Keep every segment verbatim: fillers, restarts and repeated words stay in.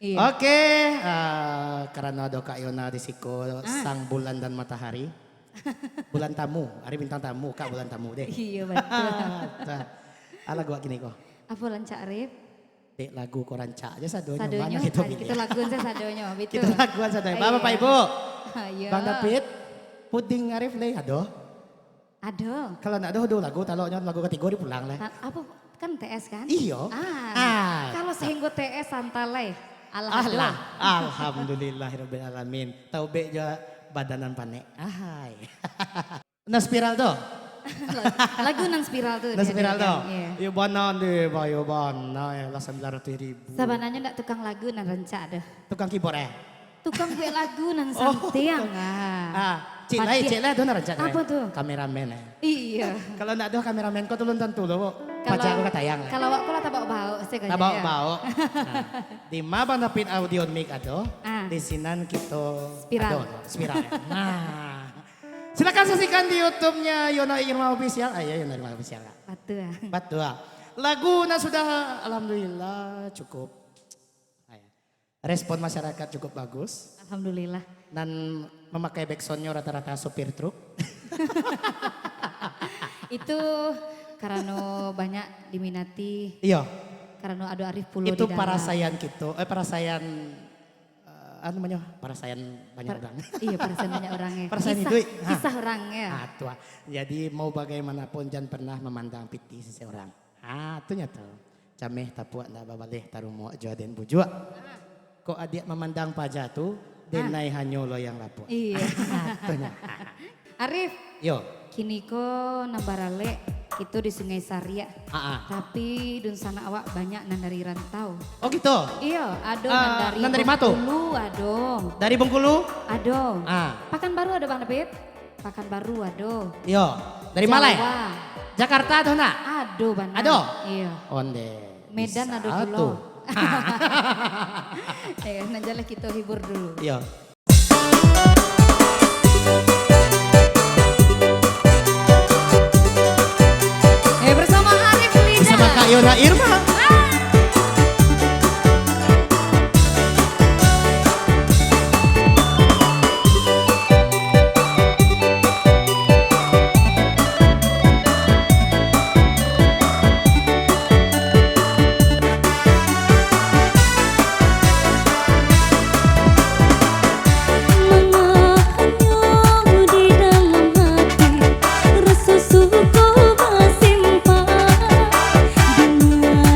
Iya. Oke, eh, karano ado Kak Yona di siko, Ah. sang bulan dan matahari. Bulan tamu, ari bintang tamu, Kak bulan tamu deh. Iya, batua. Tah. Ah, lagu awak kini ko. Apo rancak, Rip? Dek, lagu ko rancak aja sadonyo. Sadonyo, Mana kito ah, pilih? Kito laguan sasadonyo, betul. Kito laguan sadonyo. Bapak, Iya. Ibu. Iya. Bang David, Puding Arif lai ado? Ado. Kalau ndak ado, ado lagu, taloknyo lagu katigo dipulang lai. Ta-, apo? Kan T S kan? Iyo. Ah. Ah. Kalau sahinggo T S santai lai. Alah, ado. Alah. Alhamdulillahirabbil alamin. Taubek jo badan nan panek. Ahai. Nan spiral tu? Lagu nan spiral tu. Nan spiral tu? Iya. Iyo bana deh, bah, iyo bana, eh, lah sambilan ratuih ribu. Sabananyo ndak tukang lagu nan rancak tu. Tukang keyboard, eh? Tukang buek lagu nan Oh, santiang, tukang. ah. Ah, cik lai, Padiah. cik lai, ado nan rancak tu, Apo eh? tu? Kameramen, eh. Iya. Kalau ndak ado kameramen ko tu, belum tantu lo, Bu. Kalau, Paja ko ka tayang, eh. kalau awak ko lah tabao-bao, se Tabao-bao. Nah, di ma Bang David audio mic ado, Ah. di sinan kito Spiral. ado, spiral. Nah. Silakan saksikan di YouTube-nya Yona Irma Official. Ah, iya, Yona Irma Official, Kak. Batua. Batua. Lagu nan sudah, alhamdulillah, cukup. Ah, ya. Respon masyarakat cukup bagus. Alhamdulillah. Nan mamakai backsound-nyo rata-rata sopir truk. Itu karano banyak diminati. Iyo. Karano ado Arif pulo Itu di dalam. parasaian kito, eh, parasaian, eh, anu namonyo, parasaian banyak Par-, urang. iyo, parasaian banyak urang, ya. Parasaian Kisah, iduik. Ha. kisah urang, ya. Ah, tu ah. Jadi, mau bagaimanapun, jan pernah memandang pitih seseorang. Ah, tu nyo tu. Cameh tapuak ndak babaleh, tarumuak jo aden bujuak. Ah. Kok adiak mamandang paja tu, Ah. denai hanyo lo yang lapuak. Iya. Ah, tu nyo. Arif, Yo. kini ko nan baralek kito di Sungai Sariak. Ah, ah. Tapi dunsanak awak banyak nan dari rantau. Oh, gitu? Iyo, ado nan Ah, dari nan dari ma tu? Bengkulu, ado. Dari Bengkulu? Ado. Ah. Pakanbaru ado, Bang David? Pakanbaru ado. Iyo. Dari ma lai? Jawa. Jakarta ado ndak? Ado, bana. Ado? Iyo. Onde. Medan Bisa ado pulo. tu. Eh, nan jaleh kito hibur dulu. Iyo. Eh, bersama Arif Lida. Bersama Kak Yona Irma. Ah. Mangahannyo di dalam hati, raso suko basimpan. Dunia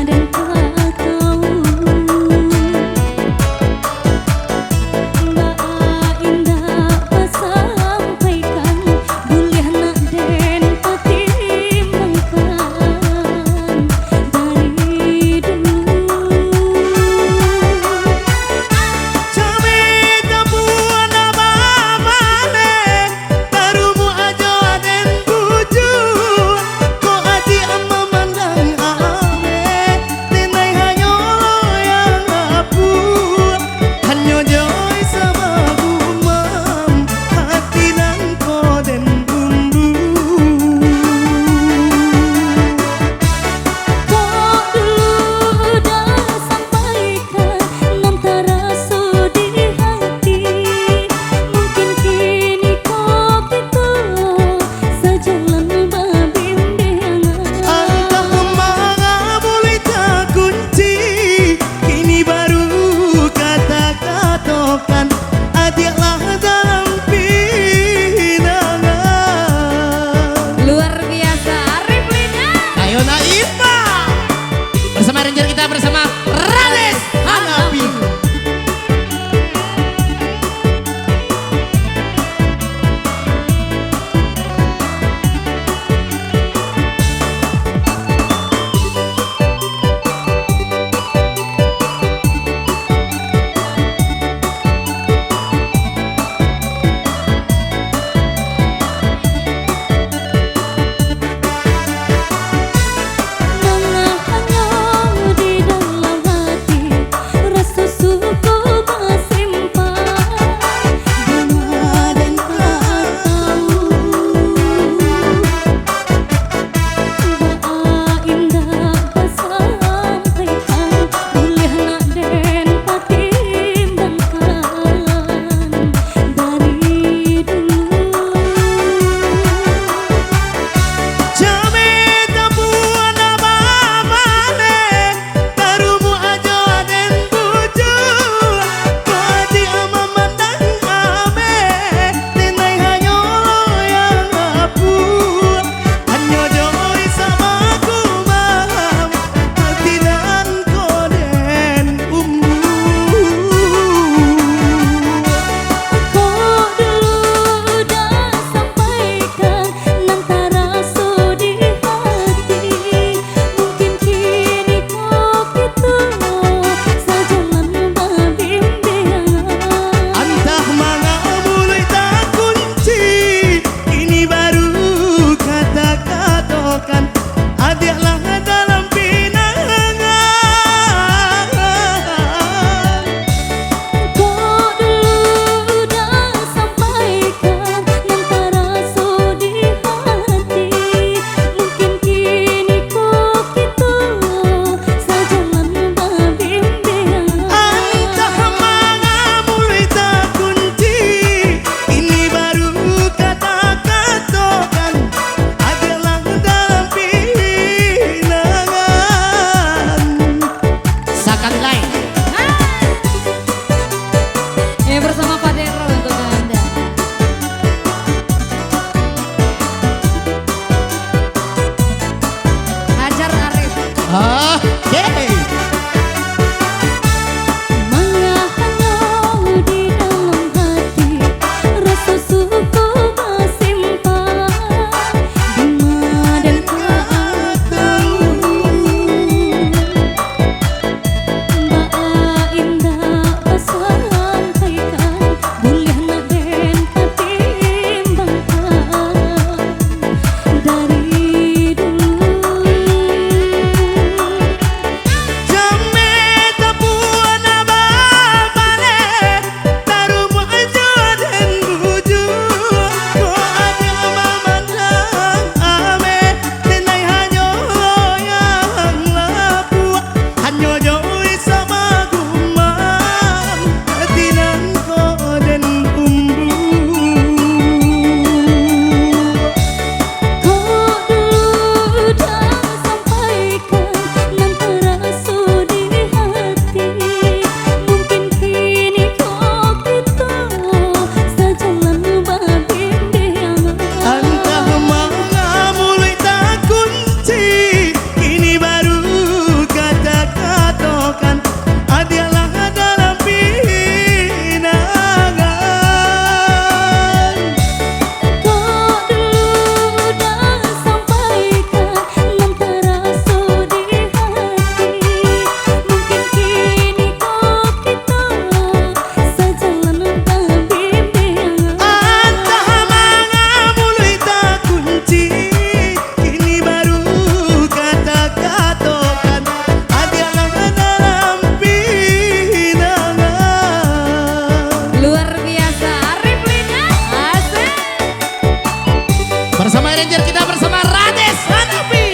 Kita bersama Rajesh Hanafi.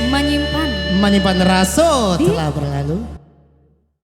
Manyimpan. Manyimpan raso Di- telah berlalu.